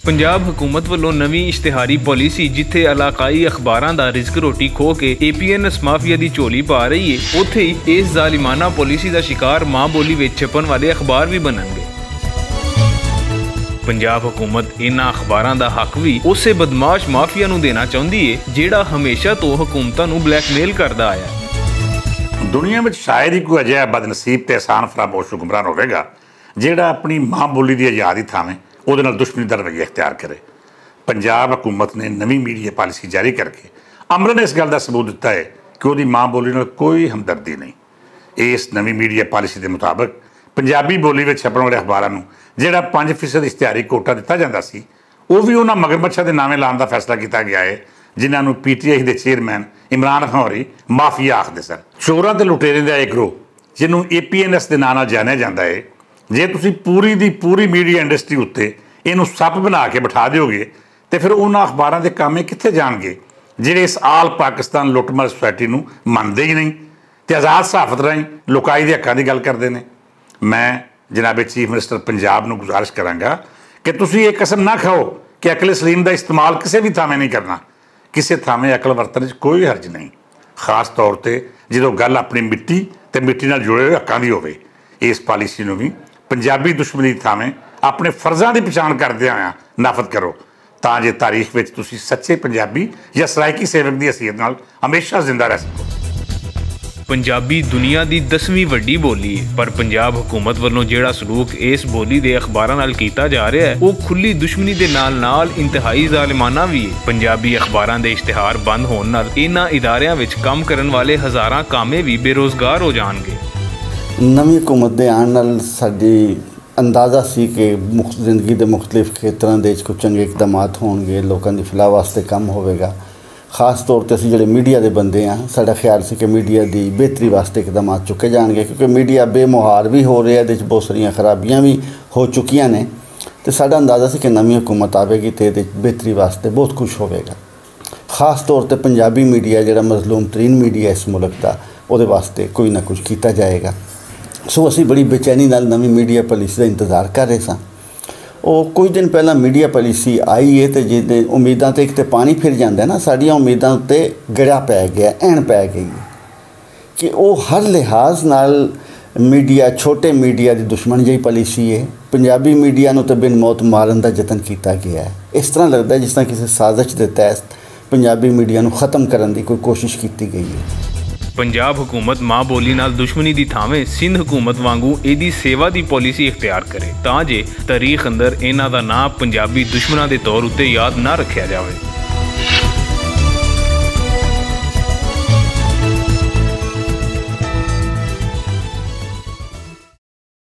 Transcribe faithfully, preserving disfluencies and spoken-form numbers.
پنجاب حکومت ولوں نویں اشتہاری پالیسی، جتھے علاقائی اخباراں دا رزق روٹی کھو کے اے پی این ایس مافیا دی جھولی پا رہی ہے، اتھے ہی اس ظالمانہ پالیسی دا شکار ماں بولی وچ چھپن والے اخبار وی بنن گے۔ پنجاب حکومت انہاں اخباراں دا حق وی اسے بدمعاش مافیا نوں دینا چاہندی ہے، جیہڑا ہمیشہ توں حکومتاں نوں بلیک میل کردا آیا ہے۔ دنیا وچ شاید ہی کوئی اجہا بدنصیب تے احسان فراموش حکمران ہووے گا، جیہڑا اپنی ماں بولی دی آزادی تھاویں اوہدے نال دشمنی دا رویہ اختیار کرے۔ پنجاب حکومت نے نویں میڈیا پالیسی جاری کر کے عملاً اس گل دا ثبوت دتا ہے کہ اوہدی ماں بولی نال کوئی ہمدردی نہیں۔ اس نویں میڈیا پالیسی دے مطابق پنجابی بولی وچ چھپن والے اخباراں نوں جیہڑا پنج فیصد اشتہاری کوٹا دتا جاندا سی، او وی انہاں مگرمچھاں دے ناویں لان دا فیصلہ کیتا گیا ہے، جنہاں نوں پی ٹی آئی دے چیئرمین عمران خان ہوری مافیا آکھدے سن۔ چوراں تے لٹیریں دا ایک گروہ، جنہوں اے پی این ایس دے ناں نال جانیا جاندا ہے، جے تسی پوری دی پوری میڈیا انڈسٹری اُتے اینوں سپ بنا کے بٹھا دیو گے، تے پھر انہاں اخباراں دے کام اے کتھے جان گے، جڑے اس آل پاکستان لٹمر سوسائٹی نوں منندے ہی نہیں تے آزاد صحافت راہیں لوکائی دے حقاں دی گل کردے نے؟ میں جناب چیف منسٹر پنجاب نوں گزارش کراں گا کہ تسی ایہہ قسم نہ کھاؤ کہ عقل سلیم دا استعمال کسے وی تھاویں نہیں کرنا۔ کسے تھاویں عقل ورتن وچ کوئی حرج نہیں، خاص طور تے جدوں گل اپنی مٹی تے مٹی نال جڑے ہوئے حقاں دی ہووے۔ اس پالیسی نوں وی پنجابی دشمنی تھاویں اپنے فرضاں دی پچھان کردیاں ہویاں نافذ کرو، تاں جے تاریخ وچ تسی سچے پنجابی یا سرائیکی سیوک دی حیثیت نال ہمیشہ زندہ رہ سکو۔ پنجابی دنیا دی دسویں وڈی بولی ہے، پر پنجاب حکومت ولوں جیہڑا سلوک اس بولی دے اخباراں نال کیتا جا رہیا ہے، او کھلی دشمنی دے نال نال انتہائی ظالمانہ وی ہے۔ پنجابی اخباراں دے اشتہار بند ہون نال انہاں اداریاں وچ کم کرن والے ہزاراں کامے وی بے روزگار ہو جان گے۔ نویں حکومت دے آن نال ساڈی اندازہ سی کہ مخ- زندگی دے مختلف کھیتراں دے وچ کچھ چنگے اقدامات ہون گے، لوکاں دی فلاح واسطے کم ہووے گا۔ خاص طور تے اسی جڑے میڈیا دے بندے ہاں، ساڈا خیال سی کہ میڈیا دی بہتری واسطے اقدامات چکے جان گے، کیونکہ میڈیا بے مہار بھی ہو رہا ہے، ادھے وچ بہت ساریاں خرابیاں بھی ہو چکیاں نے۔ تے ساڈا اندازہ سی کہ نویں حکومت آوے گی تے ادھے وچ بہتری واسطے بہت کچھ ہووے گا۔ خاص طور تے پنجابی میڈیا جڑا مظلوم ترین میڈیا اس ملک دا، اودے واسطے کوئی نہ کچھ کیتا جائے گا۔ سو اسی بڑی بے چینی نال نویں میڈیا پالیسی دا انتظار کر رہے ساں۔ او کچھ دن پہلاں میڈیا پالیسی آئی ہے تے جے دے امیداں تے ایک تے پانی پھر جاندا ہے نا، ساڈیاں امیداں تے گڑا پے گیا، این پے گئی ہے کہ او ہر لحاظ نال میڈیا، چھوٹے میڈیا دی دشمن جہی پالیسی ہے۔ پنجابی میڈیا نوں تے بن موت مارن دا جتن کیتا گیا ہے۔ اس طرح لگدا ہے جس طرح کسی سازش دے تحت پنجابی میڈیا نوں ختم کرن دی کوئی کوشش کیتی گئی ہے۔ پنجاب حکومت ماں بولی نال دشمنی دی تھاویں سندھ حکومت وانگوں ایہدی سیوا دی پالیسی اختیار کرے، تاں جے تاریخ اندر انہاں دا ناں پنجابی دشمناں دے طور اتے یاد نہ رکھیا جاوے۔